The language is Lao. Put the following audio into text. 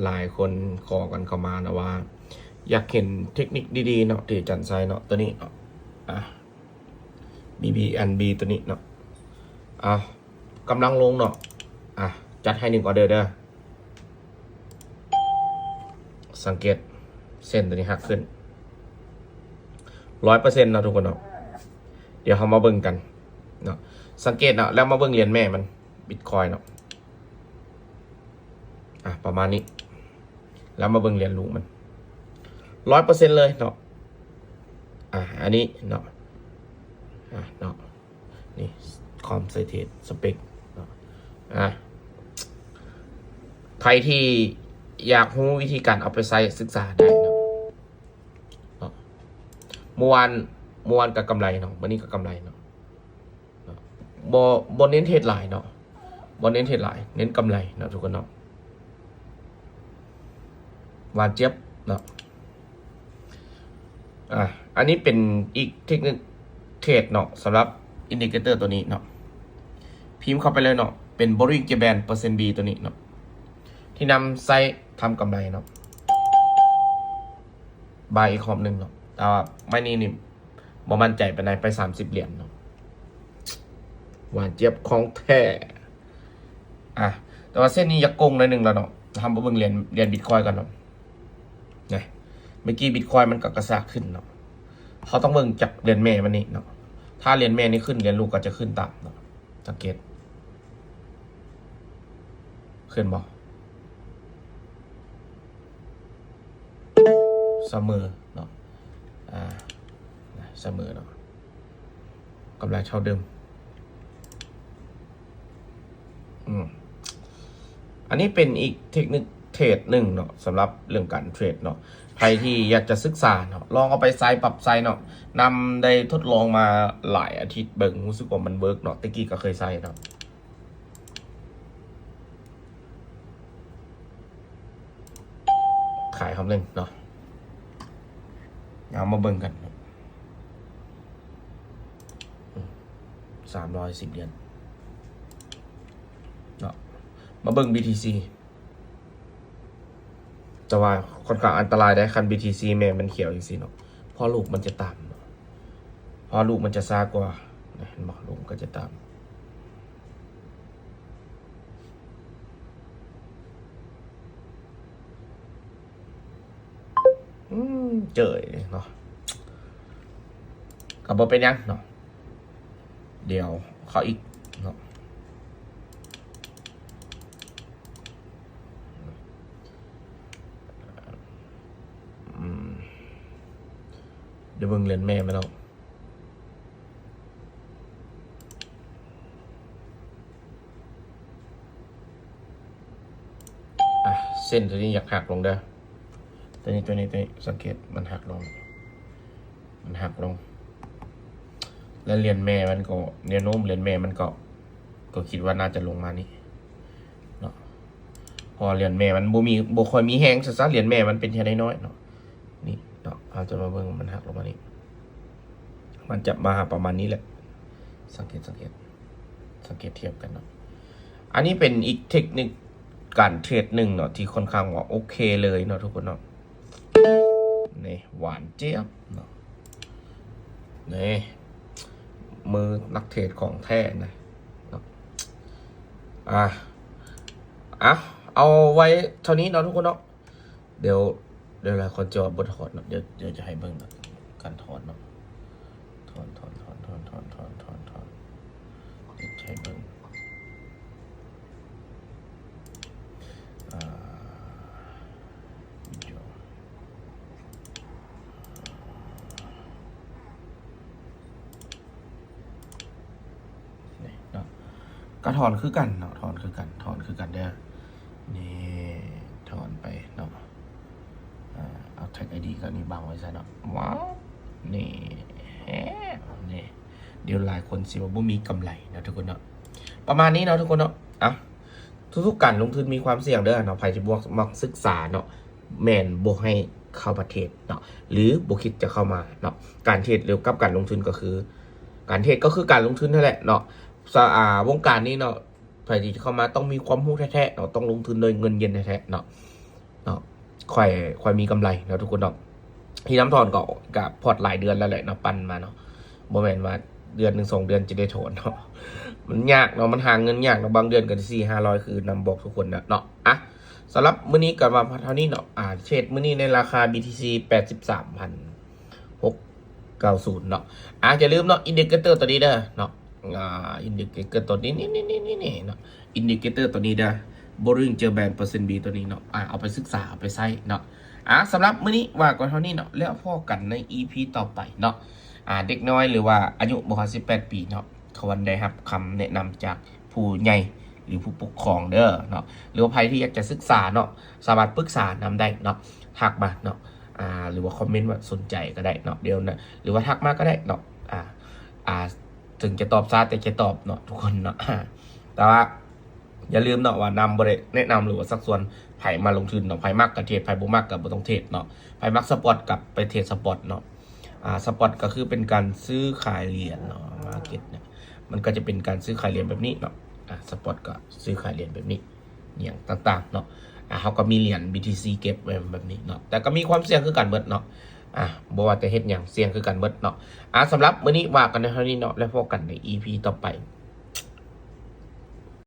ຫຼາຍຄົນຂໍກັນເຂົ້າມາເນາະວ່າ ຢາກເຫັນເທັກນິກດີໆເນາະ ທີ່ອາຈານໃຊ້ເນາະ ຕົວນີ້ເນາະ ອ່າ ບີບີແອນບີ ຕົວນີ້ເນາະ ອ່າ ກຳລັງລົງເນາະ ອ່າ ຈັດໃຫ້ໜຶ່ງອອເດີເດີ ສັງເກດເສັ້ນຕົວນີ້ຫັກຂຶ້ນຮ້ອຍເປີເຊັນເນາະທຸກຄົນເນາະ ດຽວເຮົາມາເບິ່ງກັນເນາະ ສັງເກດເນາະ ແລ້ວມາເບິ່ງຫຼຽນແມ່ມັນ ບິດຄອຍເນາະ ອ່າ ປະມານນີ້ ແລ້ວມາເບິ່ງຫຼຽນລູກມັນ ຮ້ອຍເປີເຊັນເລີຍເນາະ ອ່າ ອັນນີ້ເນາະ ອ່າ ເນາະ ນີ້ຄອມໄຊເທຣດສະເປັກເນາະ ອ່າ ໃຜທີ່ຢາກຮູ້ວິທີການເອົາໄປໃຊ້ ສຶກສາໄດ້ເນາະ ເນາະ ເມື່ອວານ ເມື່ອວານກໍກຳໄລເນາະ ມື້ນີ້ກໍກຳໄລເນາະ ເນາະ ບໍ່ ບໍ່ເນັ້ນເທຣດຫຼາຍເນາະ ບໍ່ເນັ້ນເທຣດຫຼາຍ ເນັ້ນກຳໄລເນາະທຸກຄົນເນາະ ຫວານຈຽບເນາະ ອ່າ ອັນນີ້ເປັນອີກເທັກນິກເທຣດເນາະ ສຳລັບອິນດິເຄເຕີຕົວນີ້ເນາະ ພິມເຂົ້າໄປເລີຍເນາະ ເປັນ Bollinger Band ເປີເຊັນບີຕົວນີ້ເນາະ ທີ່ນຳໃຊ້ທຳກຳໄລເນາະ ບາຍອີກຮອບໜຶ່ງເນາະ ແຕ່ວ່າໄມ້ນີ້ນີ້ບໍ່ໝັ້ນໃຈປານໃດ ໄປສາມສິບຫຼຽນເນາະ ຫວານຈຽບຂອງແທ້ ອ່ະ ແຕ່ວ່າເສັ້ນນີ້ຢາກໂກງໜ້ອຍໜຶ່ງແລ້ວເນາະ ເຮົາມາເບິ່ງຫຼຽນ ຫຼຽນບິດຄອຍກ່ອນເນາະ ນະ ເມື່ອກີ້ບິດຄອຍມັນກໍກະຊາກຂຶ້ນເນາະ ເຮົາຕ້ອງເບິ່ງຈາກຫຼຽນແມ່ມັນນີ້ເນາະ ຖ້າຫຼຽນແມ່ນີ້ຂຶ້ນ ຫຼຽນລູກກໍຈະຂຶ້ນຕາມເນາະ ສັງເກດ ຂຶ້ນບໍ່? ສະເໝີເນາະ ອ່າ ສະເໝີເນາະ ກຳໄລເທົ່າເດີມ ອືມ ອັນນີ້ເປັນອີກເທັກນິກເທຣດໜຶ່ງເນາະ ສຳລັບເລື່ອງການເທຣດເນາະ ໃຜທີ່ຢາກຈະສຶກສາເນາະ ລອງເອົາໄປໃຊ້ ປັບໃຊ້ເນາະ ນຳໄດ້ທົດລອງມາຫຼາຍອາທິດເບິ່ງ ຮູ້ສຶກວ່າມັນເວີກເນາະ ແຕ່ກີ້ກໍເຄີຍໃຊ້ເນາະ ຂາຍຄຳໜຶ່ງເນາະ ເອົາມາເບິ່ງກັນ ສາມຮ້ອຍສິບຫຼຽນເນາະ ມາເບິ່ງບີທີຊີ ແຕ່ວ່າຂ້ອນຂ້າງອັນຕະລາຍໄດ໋ ຄັນບີທີຊີແມ່ມັນຂຽວຈັ່ງຊີ້ເນາະ ເພາະລູກມັນຈະຕາມເນາະ ເພາະລູກມັນຈະຊ້າກວ່າ ເຫັນບໍ່ ລູກມັນກໍຈະຕາມ ອືມ ເຈີເນາະ ກໍບໍ່ເປັນຫຍັງເນາະ ດຽວເຂົ້າອີກເນາະ ອືມ ດຽວເບິ່ງເລື່ອນແມ່ມາເນາະ ອ່ະ ເສັ້ນຕົວນີ້ຢາກຫັກລົງເດີ ຕົວນີ້ ຕົວນີ້ ຕົວນີ້ ສັງເກດມັນຫັກລົງ ມັນຫັກລົງ ແລະ ຫຼຽນແມ່ມັນກໍ ແນວໂນ້ມຫຼຽນແມ່ມັນກໍ ກໍຄິດວ່າໜ້າຈະລົງມານີ້ເນາະ ເພາະວ່າຫຼຽນແມ່ມັນບໍ່ມີ ບໍ່ຄ່ອຍມີແຮງຊະຊະ ຫຼຽນແມ່ມັນເປັນແຄ່ນ້ອຍໆເນາະ ນີ້ເນາະ ເຮົາຈະມາເບິ່ງມັນຫັກລົງມານີ້ ມັນຈະມາປະມານນີ້ແຫຼະ ສັງເກດ ສັງເກດ ສັງເກດທຽບກັນເນາະ ອັນນີ້ເປັນອີກເທັກນິກການເທຣດໜຶ່ງເນາະ ທີ່ຂ້ອນຂ້າງວ່າໂອເຄເລີຍເນາະທຸກຄົນເນາະ ນີ້ ຫວານຈຽບເນາະ ນີ້ ມືນັກເທຣດຂອງແທ້ນະເນາະ ອ່າ ອ່ະ ເອົາໄວ້ເທົ່ານີ້ເນາະທຸກຄົນເນາະ ດຽວ ດຽວຫຼາຍຄົນຈະວ່າບໍ່ຖອນເນາະ ດຽວ ດຽວຈະໃຫ້ເບິ່ງການຖອນເນາະ ຖອນ ຖອນ ຖອນ ດຽວຈະໃຫ້ເບິ່ງ ອ່າ ວິດີໂອ ນີ້ເນາະ ກໍຖອນຄືກັນເນາະ ຖອນຄືກັນ ຖອນຄືກັນເດີ ນີ້ ຖອນໄປເນາະ ເອົາ Tax ID ກໍນີ້ບັງໄວ້ຊະເນາະ ວ້າວ ນີ້ ແຮະ ນີ້ ດຽວຫຼາຍຄົນຊິວ່າບໍ່ມີກຳໄລເນາະທຸກຄົນເນາະ ປະມານນີ້ເນາະທຸກຄົນເນາະ ອ່ະ ທຸກໆການລົງທຶນມີຄວາມສ່ຽງເດີເນາະ ໃຜທີ່ບໍ່ມັກສຶກສາເນາະ ແມ່ນບໍ່ໃຫ້ເຂົ້າມາເທຣດເນາະ ຫຼືບໍ່ຄິດຈະເຂົ້າມາເນາະ ການເທຣດ ຫຼືກັບການລົງທຶນກໍຄື ການເທຣດກໍຄືການລົງທຶນຫັ້ນແຫຼະເນາະ ສະ ອ່າ ວົງການນີ້ເນາະ ໃຜທີ່ຈະເຂົ້າມາຕ້ອງມີຄວາມຮູ້ແທ້ໆເນາະ ຕ້ອງລົງທຶນໂດຍເງິນເຢັນແທ້ໆເນາະ ເນາະ ຄ່ອຍ ຄ່ອຍມີກຳໄລເນາະທຸກຄົນເນາະ. ທີ່ນຳຖອນກໍ ກໍພອດຫຼາຍເດືອນແລ້ວແຫຼະເນາະ ປັ່ນມາເນາະ ບໍ່ແມ່ນວ່າເດືອນໜຶ່ງສອງເດືອນຈະໄດ້ຖອນເນາະ ມັນຍາກເນາະ ມັນຫາເງິນຍາກເນາະ ບາງເດືອນກໍໄດ້ສີ່ຫ້າຮ້ອຍ ຄືນຳບອກທຸກຄົນນະເນາະ. ອ່ະ ສຳລັບມື້ນີ້ກໍມາເທົ່ານີ້ເນາະ ອ່າ ເທຣດມື້ນີ້ໃນລາຄາ BTC ແປດສິບສາມພັນຫົກເກົ້າສູນເນາະ. ອ່າ ຢ່າລືມເນາະ indicator ຕົວນີ້ເດີເນາະ ອ່າ indicator ຕົວນີ້ ນີ້ໆໆໆເນາະ indicator ຕົວນີ້ເດີ Bollinger Band ເປີເຊັນ B ຕົວນີ້ເນາະ ອ່າ ເອົາໄປສຶກສາ ເອົາໄປໃຊ້ເນາະ. ອ່າ ສຳລັບມື້ນີ້ວ່າກ່ອນເທົ່ານີ້ເນາະ ແລ້ວພໍ້ກັນໃນ EP ຕໍ່ໄປເນາະ. ອ່າ ເດັກນ້ອຍ ຫຼືວ່າອາຍຸບໍ່ຮອດສິບແປດປີເນາະ ຄວນໄດ້ຮັບຄຳແນະນຳຈາກຜູ້ໃຫຍ່ ຫຼືຜູ້ປົກຄອງເດີເນາະ ຫຼືວ່າໃຜທີ່ຢາກຈະສຶກສາເນາະ ສາມາດປຶກສານຳໄດ້ເນາະ ທັກມາເນາະ ອ່າ ຫຼືວ່າຄອມເມັນວ່າສົນໃຈກໍໄດ້ເນາະ ດຽວນະ ຫຼືວ່າທັກມາກໍໄດ້ເນາະ. ອ່າ ອ່າ ເຖິງຈະຕອບຊ້າແຕ່ຈະຕອບເນາະທຸກຄົນເນາະ ແຕ່ວ່າຢ່າລືມເນາະວ່ານຳບໍ່ໄດ້ແນະນຳ ຫຼືວ່າຊັກຊວນໃຜມາລົງທຶນເນາະ. ໃຜມັກກໍເທຣດ ໃຜບໍ່ມັກກໍບໍ່ຕ້ອງເທຣດເນາະ. ໃຜມັກ spot ກໍໄປເທຣດ spot ເນາະ. ອ່າ spot ກໍຄືເປັນການຊື້ຂາຍຫຼຽນເນາະ market ເນຍ ມັນກໍຈະເປັນການຊື້ຂາຍຫຼຽນແບບນີ້ເນາະ. ອ່າ spot ກໍຊື້ຂາຍຫຼຽນແບບນີ້ ຫຍັງຕ່າງໆເນາະ. ອ່າ ເຮົາກໍມີຫຼຽນ BTC ເກັບໄວ້ແບບນີ້ເນາະ ແຕ່ກໍມີຄວາມສ່ຽງຄືກັນເບິດເນາະ. ອ່າ ບໍ່ວ່າແຕ່ເຮັດຫຍັງສ່ຽງຄືກັນເບິດເນາະ. ອ່າ ສຳລັບມື້ນີ້ວ່າກັນເທົ່ານີ້ເນາະ ແລ້ວພົບກັນໃນ EP ຕໍ່ໄປ.